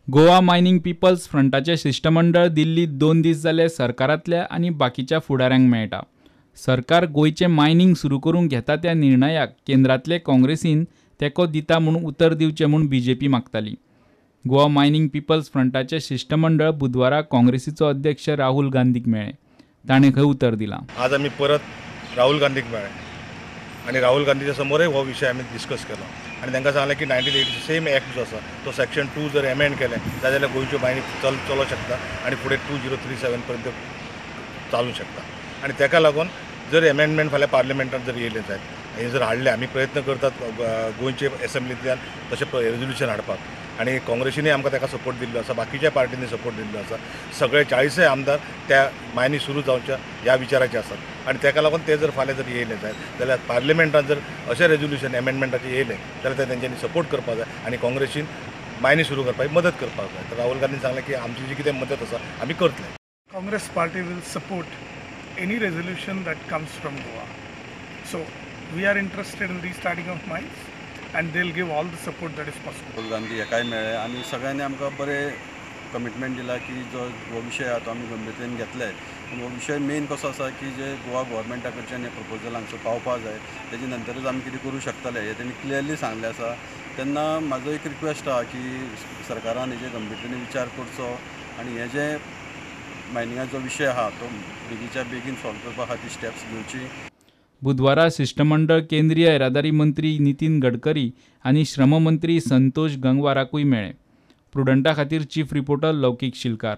Goa mining people's फ्रंटाचें शिश्टमंडळ दिल्लीत 2 दीस जाले सरकारांतल्या आनी बाकीच्या फुडाऱ्यांक मेळटा. सरकार गोंयचें मायनिंग सुरू करूंक घेता त्या निर्णयाक केंद्रांतले काँग्रेसीन तेंको दिता म्हूण उतर दिवचें म्हूण बीजेपी मागताली. गोवा मायनिंग पिपल्स फ्रंटाचें शिश्टमंडळ बुधवारा काँग्रेसीचो अध्यक्ष राहुल गांधीक मेळ्ळें. ताणें खंय उतर दिलां. आज आमी परत राहुल गांधीक मेळ्ळे आनी राहुल गांधीच्या समोरय हो विशय आमी डिस्कस केलो आनी तांकां सांगलें की 1980 सेम एक्ट जो आसा तो सेक्शन 2 जर एमेंड केलें जाल्यार गोंयच्यो मायनी चलोवंक शकता आनी फुडें 2037 पर्यंत चालूंक शकता. आनी ताका लागून जर एमेंडमेंट फाल्यां पार्लिमेंटान जर येयलें जायत हें जर हाडलें, आमी प्रयत्न करतात गोंयचे एसेंब्लींतल्यान तशें रेजोल्युशन हाडपाक आनी काँग्रेसीनय आमकां ताका सपोर्ट दिल्लो आसा, बाकीच्या पार्टींनी सपोर्ट दिल्लो आसा. सगळे 40 आमदार त्या मायनी सुरू जावच्या ह्या विचाराचे आसात आनी ताका लागून ते जर फाल्यां जर येयले जायत जाल्यार पार्लिमेंटान जर अशें रेजोल्युशन एमेंडमेंटाचें येयलें जाल्यार ते तेंच्यांनी सपोर्ट करपाक जाय आनी काँग्रेसीन मायनी सुरू करपाक मदत करपाक जाय. तर राहुल गांधीन सांगलें की आमची जी कितें मदत आसा आमी करतले. Congress party will support any resolution that comes from Goa. So we are interested in restarting of mines and they'll give all the support that is possible. Rahul Gandhi हेकाय मेळ्ळे आनी सगळ्यांनी आमकां बरें कमिटमेंट दिला की जो हो विशय आहा तो आमी गंभीरतेन घेतले. पूण हो विशय मेन कसो आसा की जे गोवा गोवोरमेंटा कडच्यान हे प्रपोजल हांगसर पावपा जाय, तेजे नंतरूच आमी कितें करूं शकतले हें तेणी क्लियरली सांगलें आसा. तेन्ना म्हाजो एक रिक्वेस्ट आहा की सरकारान हेजेर गंभीरतेन विचार करचो आनी हे जे मायनिंगाचो विशय आहा तो बेगीच्या बेगीन सॉल्व करपा खातीर स्टेप्स घेवची. बुधवारा शिश्टमंडळ केंद्रीय येरादारी मंत्री नितीन गडकरी आनी श्रम मंत्री संतोष गंगवाराकूय मेळ्ळे. प्रुडंटा खातीर चीफ रिपोर्टर लौकीक शिलकार.